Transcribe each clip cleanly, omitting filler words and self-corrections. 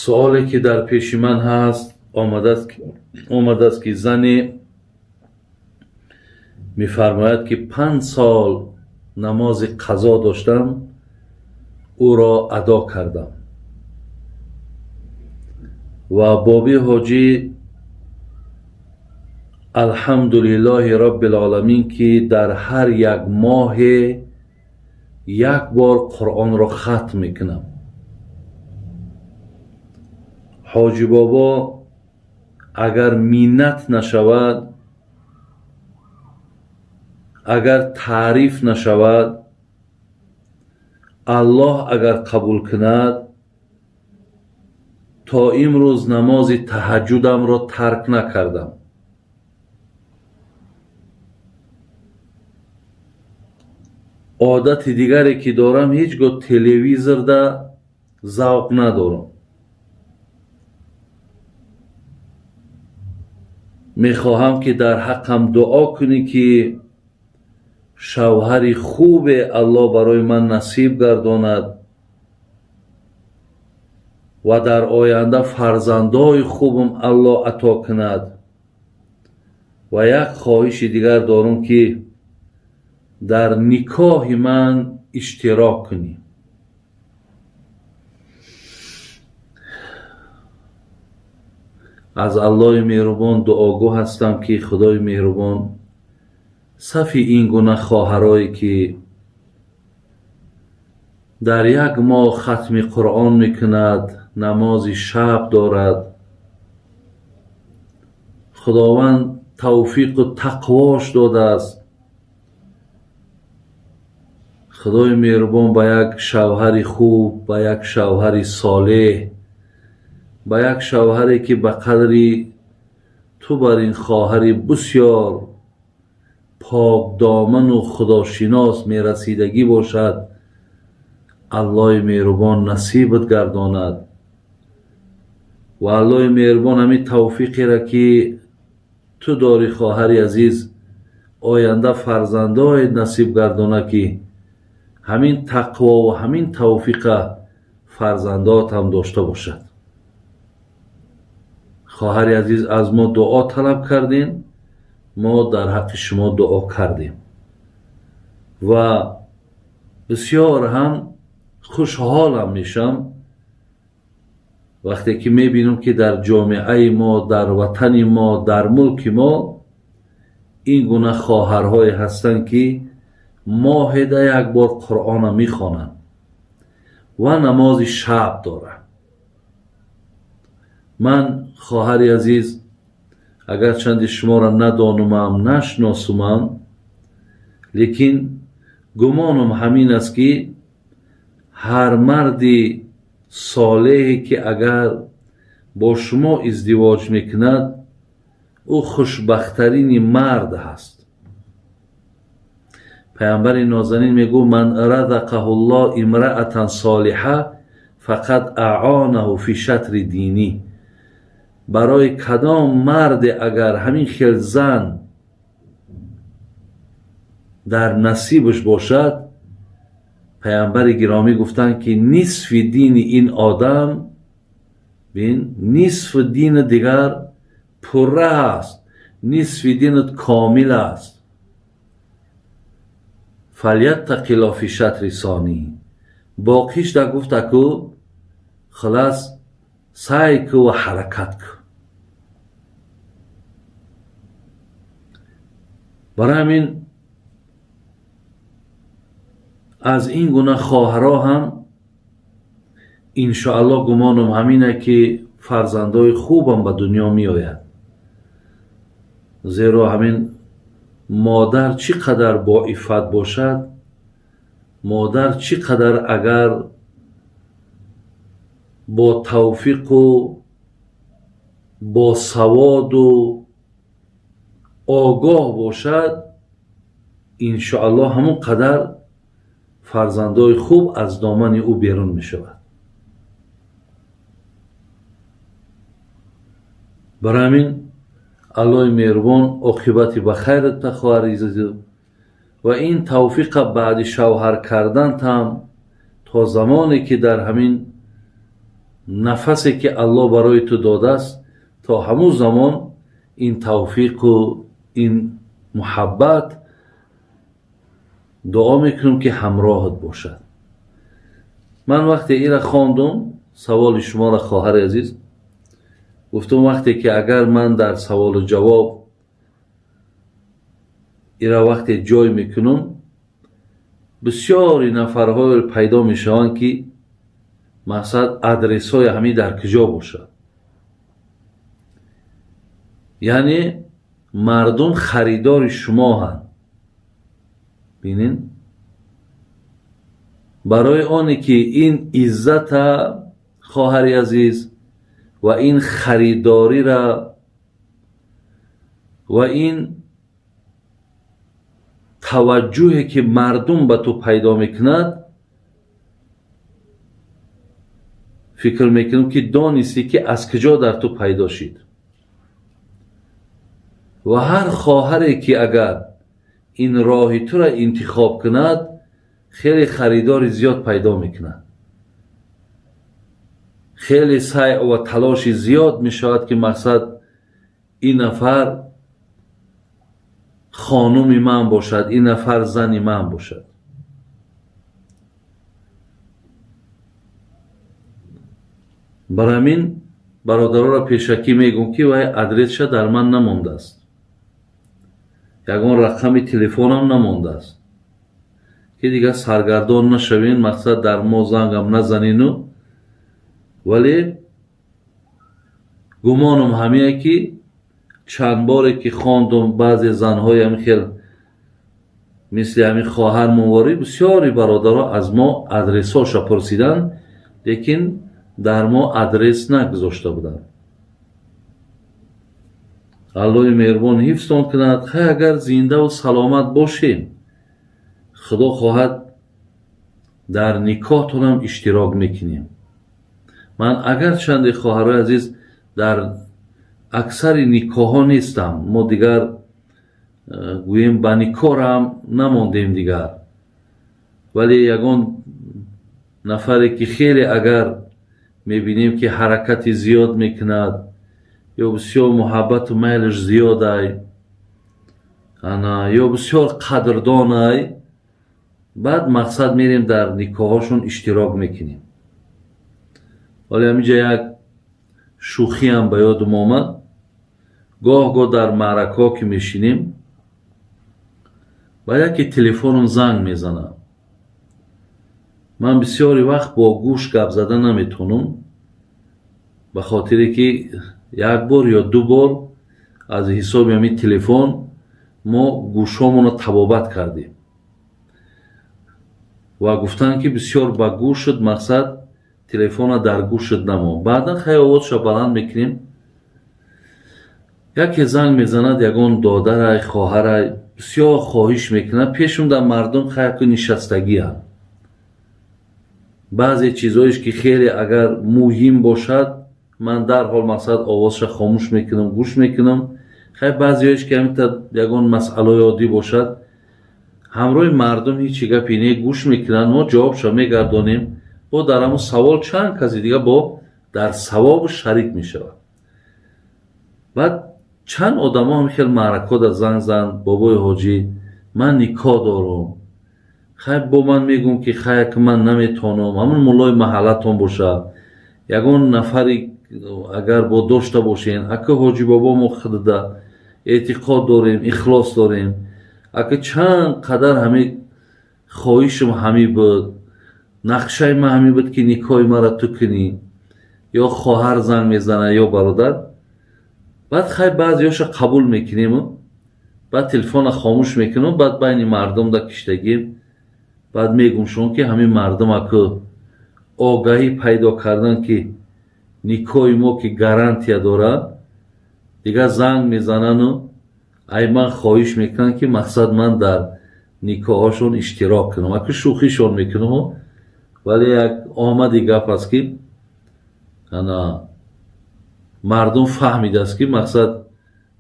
Суоле ки дар пеши ман ҳаст омадааст, ки зане мефармояд, ки 5 сол намози қазо доштам, ӯро адо кардам. Ва Боби Ҳоҷӣ, алҳамдулиллоҳи роббил-оламин, ки дар ҳар як моҳе як бор Қуръонро хатм мекунам. Ҳоҷӣ бобо, агар миннат нашавад, агар таъриф нашавад, Аллоҳ агар қабул кунад, то имрӯз намози таҳаҷҷудамро тарк накардам. Одати дигаре ки дорам, ҳеҷ гоҳ телевизорда завқ надорам. Мехоҳам, ки дар ҳаққам дуо кунӣ, ки шавҳари хубе Аллоҳ барои ман насиб гардонад ва дар оянда фарзандои хубам Аллоҳ ато кунад. Ва як хоҳиши дигар дорам, ки дар никоҳи ман иштирок кунӣ. Аз Аллоҳи меҳрубон дуогӯ ҳастам, ки Худои меҳрубон сафи ин гуна хоҳарое, ки дар як моҳ хатми Қуръон мекунад, намози шаб дорад, Худованд тавфиқу тақвош додааст, Худои меҳрубон ба як шавҳари хуб, ба як шавҳари солеҳ, ба як шавҳаре, ки ба қадри ту бар ин хоҳари бисёр покдоману худошинос мерасидагӣ бошад, Аллоҳи меҳрубон насибат гардонад. Ва Аллоҳи меҳрубон ҳамин тавфиқеро, ки ту дорӣ, хоҳари азиз, оянда фарзандоет насиб гардонад, ки ҳамин тақвову ҳамин тавфиқа фарзандоат ҳам дошта бошад. Хоҳари азиз, аз мо дуо талаб кардем, мо дар ҳаққи шумо дуо кардем ва бисёр ҳам хушҳолам мешам, вақте ки мебинам, ки дар ҷомеаи мо, дар ватани мо, дар мулки мо ин гуна хоҳарҳое ҳастанд, ки моҳеда як бор Қуръона мехонанд ва намози шаб доранд. Ман, хоҳари азиз, агарчанде шуморо надонумам, нашиносумам, лекин гумонам ҳамин аст, ки ҳар марди солеҳе, ки агар бо шумо издивоҷ мекунад, ӯ хушбахттарини мард ҳаст. Паямбари нозанин мегӯ: «Ман разақаҳу ллоҳ имраатан солиҳа фақад аъонаҳу фи шатри динӣ». Барои кадом марде агар ҳамин хел зан дар насибаш бошад, паямбари гиромӣ гуфтанд, ки нисфи дини ин одам, бин, нисфи дини дигар пурра аст, нисфи динат комил аст. Фаляттақилло фи шатри сонӣ, боқиш да гуфтаку хулас сай ку ва ҳаракат ку. Барои ҳамин аз ин гуна хоҳарҳо ҳам иншоаллоҳ гумонам ҳамине, ки фарзандои хубам ба дунё меояд, зеро ҳамин модар чӣ қадар боиффат бошад, модар чӣ қадар агар бо тавфиқу бо саводу огоҳ бошад, иншоаллоҳ ҳамон қадар фарзандои хуб аз домани ӯ берун мешавад. Барои ҳамин Аллоҳи меҳрубон оқибати ба хайрат хоҳари азиз, ва ин тавфиқа баъди шавҳар кардантам то замоне, ки дар ҳамин Нафасе ки Аллоҳ барои ту додааст, то ҳамун замон ин тавфиқу ин муҳаббат, дуо мекунам, ки ҳамроҳат бошад. Ман вақте ира хондум, саволи шуморо, хоҳари азиз, гуфтум, вақте ки агар ман дар саволу ҷавоб ира вақте ҷой мекунам, бисёри нафарҳое пайдо мешаванд, ки мақсад адресҳои ҳамин дар куҷо бошад. Яъне мардум харидори шумо ҳанд. Бинин, барои оне ки ин иззата, хоҳари азиз, ва ин харидорира ва ин таваҷҷӯҳе ки мардум ба ту пайдо мекунад, фикр мекунам, ки донистӣ, ки аз куҷо дар ту пайдо шид. Ва ҳар хоҳаре ки агар ин роҳи тура интихоб кунад, хеле харидори зиёд пайдо мекунад, хеле сай ва талоши зиёд мешавад, ки мақсад ин нафар хонуми ман бошад, ин нафар зани ман бошад. Бар ҳамин бародароро пешакӣ мегӯм, ки вай адресша дар ман намондааст, ягон рақами телефонам намондааст, ки дигар саргардон нашавен, мақсад дар мо зангам назанину. Вале гумонам ҳамие, ки чанд боре ки хондум, баъзе занҳои ҳамин хел, мисли ҳамин хоҳар муворӣ, бисёри бародаро аз мо адресҳоша пурсиданд, лекин дар мо адрес нагузошта буданд. Аллоҳи меҳрубон ҳифзтон кунад. Хай, агар зиндаву саломат бошем, Худо хоҳад, дар никоҳтонам иштирок мекунем. Ман агарчанде, хоҳарои азиз, дар аксари никоҳҳо нестам, мо дигар гӯем ба никоҳам намондем дигар, вале ягон нафаре ки хеле агар мебинем, ки ҳаракати зиёд мекунад ё бисёр муҳаббату майлаш зиёдай ана ё бисёр қадрдонай, баъд мақсад мерем, дар никоҳҳошон иштирок мекунем. Вале ҳаминҷа як шӯхиам ба ёдам омад. Гоҳ гоҳ дар маъракаҳо ки мешинем, ба яке телефонам занг мезанад. Ман бисёри вақт бо гӯш гап зада наметавонам, ба хотире ки як бор ё ду бор аз ҳисоби ҳамин телефон мо гӯшҳомонро табобат кардем ва гуфтанд, ки бисёр ба гӯшат, мақсад, телефона дар гӯшат намо. Баъдан хай овозша баланд мекунем. Яке занг мезанад, ягон додарай, хоҳарай, бисёр хоҳиш мекунад пешум дар мардум. Хайку нишастагиам, баъзе чизҳоеш ки хеле агар муҳим бошад, ман дарҳол, мақсад, овозша хомӯш мекунам, гӯш мекунам. Хай, баъзеҳоеш ки ҳаминта ягон масъалаи оддӣ бошад, ҳамроҳи мардум ҳечи гапе не, гӯш мекунанд, мо ҷавобша мегардонем. Бо дар ҳамун савол чанд каси дига бо дар савобу шарик мешавад. Баъд чанд одамо ҳам хел маъракҳо занг занд: «Бобои ҳоҷӣ, ман никоҳ дорам». Хай, бо ман мегӯм, ки хай, ки ман наметавонам, ҳамун муллои маҳаллатон бошад, ягон нафари агар бо дошта бошен. Ака ҳоҷӣ бобо, мо худда эътиқод дорем, ихлос дорем. Ака, чанд қадар ҳами хоҳишам ҳами буд, нақшаи ман ҳамин буд, ки никоҳи маро ту кунӣ. Ё хоҳар занг мезанад, ё бародар. Баъд хай, баъзеҳоша қабул мекунему баъд телефона хомӯш мекунем. Баъд байни мардум да киштагим, баъд мегӯм шумо, ки ҳамин мардум аку огаҳӣ пайдо кардан, ки никоҳи мо ки гарантия дорад, дигар занг мезанану ай ман хоҳиш мекунанд, ки мақсад ман дар никоҳҳошон иштирок кунам. Аку шӯхишон мекунаму, вале як омади гап аст, ки ана мардум фаҳмидааст, ки мақсад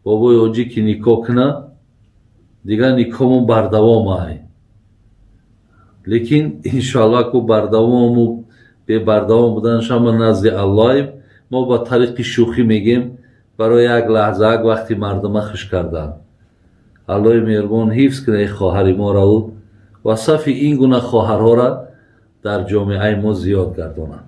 бобои ҳоҷӣ ки никоҳ кунад, дигар никоҳмон бардавом ай. Лекин иншоалло ку бардавому Бебардавом буданаш ҳама назди Аллоем. Мо ба тариқи шӯхӣ мегем, барои як лаҳза, як вақти мардума хуш кардан. Аллоҳи меҳрубон ҳифз кунад ин хоҳари мораву ва сафи ин гуна хоҳарҳоро дар ҷомеаи мо зиёд гардонад.